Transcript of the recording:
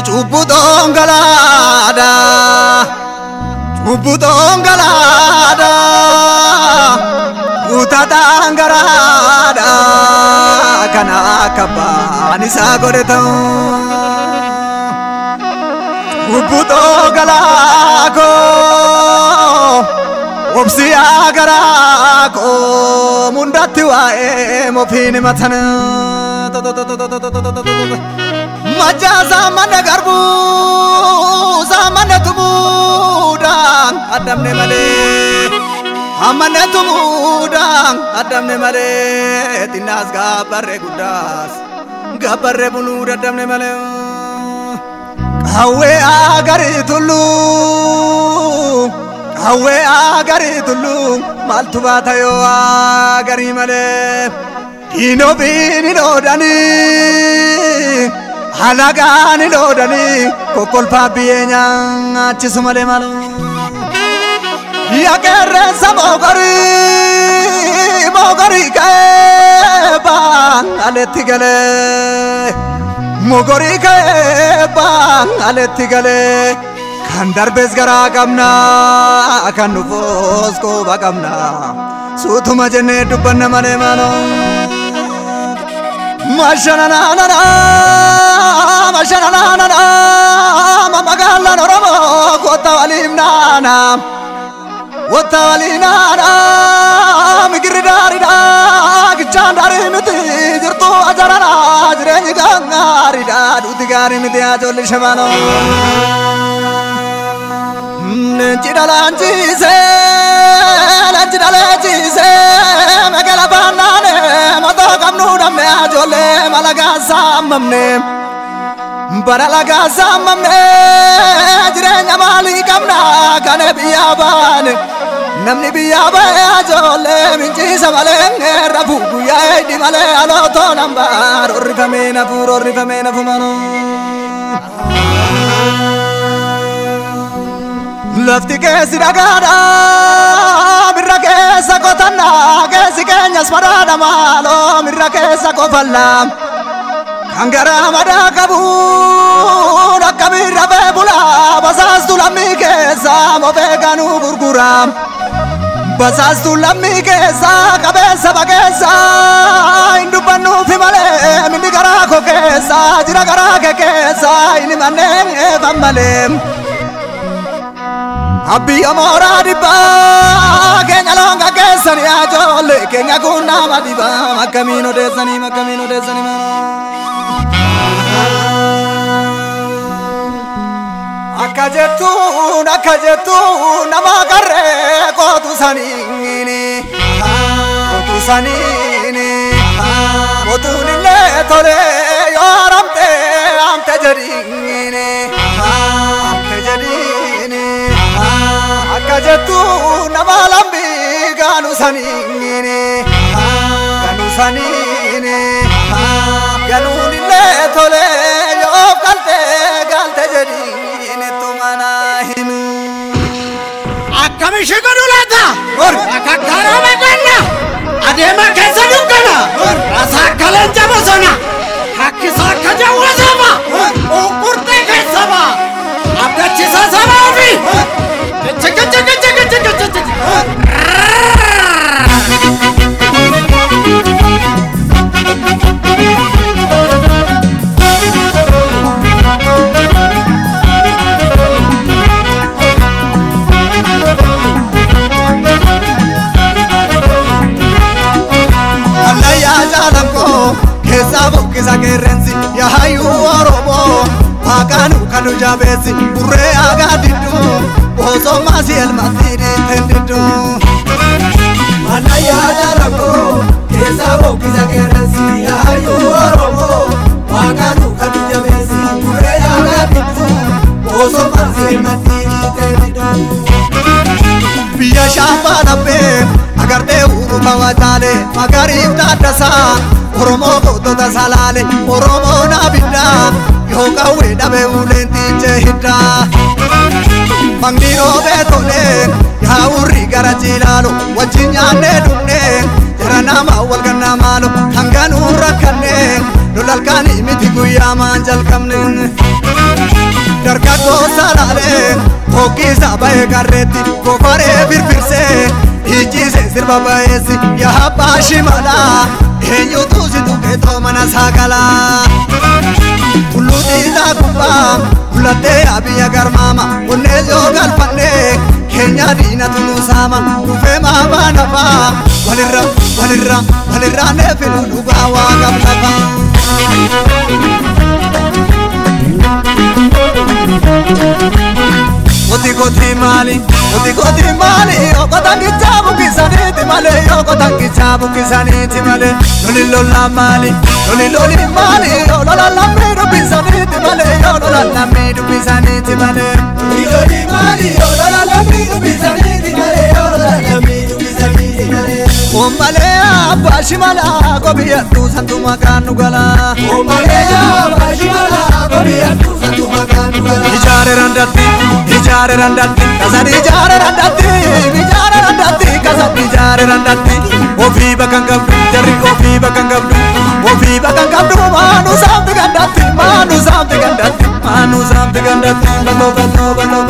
Cubbutoon galaadha, cubbutoon galaadha, guutataan garaadha, kana akka abbaan isaa godhe ta'u. Cubbutoo galaa koo, obsiyaa garaa koo, mundatti waa'ee mofiin himatan. Majjaa saammanne garbuu, saammanne tumuudhaan addamne malee. Ammanne tumuudhaan addamne malee. Xinnaas gaabbarree guddaas gaabbarree buluu daddamne malee. Qawwee agarii tulluu, qawwee agarii tulluu, maaltu baata yoo agarii malee. Diinofiin hin oodanii, alagaan hin oodanii, kokkolfaa biyyee nyaachisu malee maaloo. Yaa qeerransa moogorii, moogorii ka'ee baan aletti galee. Mogorii ka'ee baan aletti galee. Kan darbes garaa qabna, kan nufoos quba qabna. Suutuma jennee dubbanna malee maaloo. Mashananana, mashananana, magaalaan Oromoo kota waliin naana. Kota waliin naana, migirri daariidha, gichaan daarii miti, jirtu ajarana, jireenyi gaariidha, duuti gaarii miti ajoolli shamanoo. Leenci dhalaan ciisee, leenci dhalee ciisee, magala baannaane, matoo qabnu dhabne ajoollee malagaa saammamne. Bara lagaa saammamne, jireenya maalii qabna kana biyyaa baane. Namni biyyaa ba'e ajoollee minciisa malee rafuu guyyaa eedhi malee alootoo nambaa roorrifamee nafuu roorrifamee nafu manoo. Lafti keessi dhagaadha, mirra keessa qotanna, keessi keenyas madaadha maaloo mirra keessa qofalla. Kan garaa madaa qabuun akka mirra bee bula, basaastu lammii keessa mofee ganuu gurgura. Basaastu lammii keessa qabeessa bageessa, hin dubbannuufi malee minni garaa koo keessa, jira garaa kee keessa, hin himanneen eefan malee. Abiyya mooraa dhibbaa keenya loon gaggeessanii ajoollee keenya kun nama dhibaa akkamiin odeessanii akkamiin odeessanii. Akka jettuun akka jettuun nama qarree kootu saniini kootu saniini kootuun illee tolee yoo haramte hamte jedhiini hamte jedhiini. Akka jettuun nama lambii gaanu saniini gaanu saniini ganuun illee tolee yoo galte galte jedhiini tumana himu. Akkam ishee godhu laata? Akakkaaroo maqanna! Adeema keessa dukkana! Rasaa akka leenca bosona! Rakkisaa akka jawwaasama! Qunqurtee keessa ba'a! Abdachiisaa saba ofii! Chika chika chika chika chika. Allayyaa jaalanqoo keessaa buqqisa qeerrensi yaayyuu Oromoo waaqaanu kan jabeessi burree agaa didduu osoo maasii elmatti dhiiteen didduu. Allayyaa jaalanqoo keessaa buqqisa qeerrensi yaayyuu Oromoo waaqaanu kan jabeessi burree agaa didduu osoo maasii elmatti dhiiteen didduu. Biyya shaampaa laphee agartee uuruma wajaalee magariif daaddasaa Oromoo gootota salaale Oromoo naabiddaa yoo qawwee dhabe uleen tiichee hiddaa. Mangni roobee tolee Yaa'urri gara jiilaalu wajjin nyaannee dhumne jara nama wal gannaa maalu hanganuu rakkanne lolalkaanii miti guyyaa maan jalqabne. Dargaggoo salaalee hoggiisa ba'ee qarreetti gofaree firfirsee dhiichise sirba ba'eessi yaa abbaa shimalaa eenyutu si tuqeetoo mana saagalaa. Tulluu dhiisaa gubbaa mul'attee abiyya garmaama onnee yoo galfannee keenya diinatu nu saama dhufee maafaa nafaa walirra walirra walirraa neefilu dhugaa waa qablafa. Koti koti maali, koti koti maali, yokotan kichaabu kisaniiti malee, yokotan kichaabu kisaniiti malee, loli lola maali, loli loli maali, lola lammii dubbisaniiti malee, lola lammii dubbisaniiti malee. Loli loli maali, lola lammii dubbisaniiti malee, lola lammii dubbisaniiti malee. Ommalee abbaa shimalaa qobiyyattuu santu maqaan nu galaa. Ommalee abbaa shimalaa qobiyyattuu santu maqaan nu galaa. Ijaare randatti, ijaare randatti, kasan ijaare randatti, ijaare randatti, kasan ijaare randatti. Ofii bakka hin qabdu, jarri ofii bakka hin qabdu, ofii bakka hin qabdu, maanu saamti gandatti, maanu saamti gandatti, maanu saamti gandatti, batoo batoo batoo.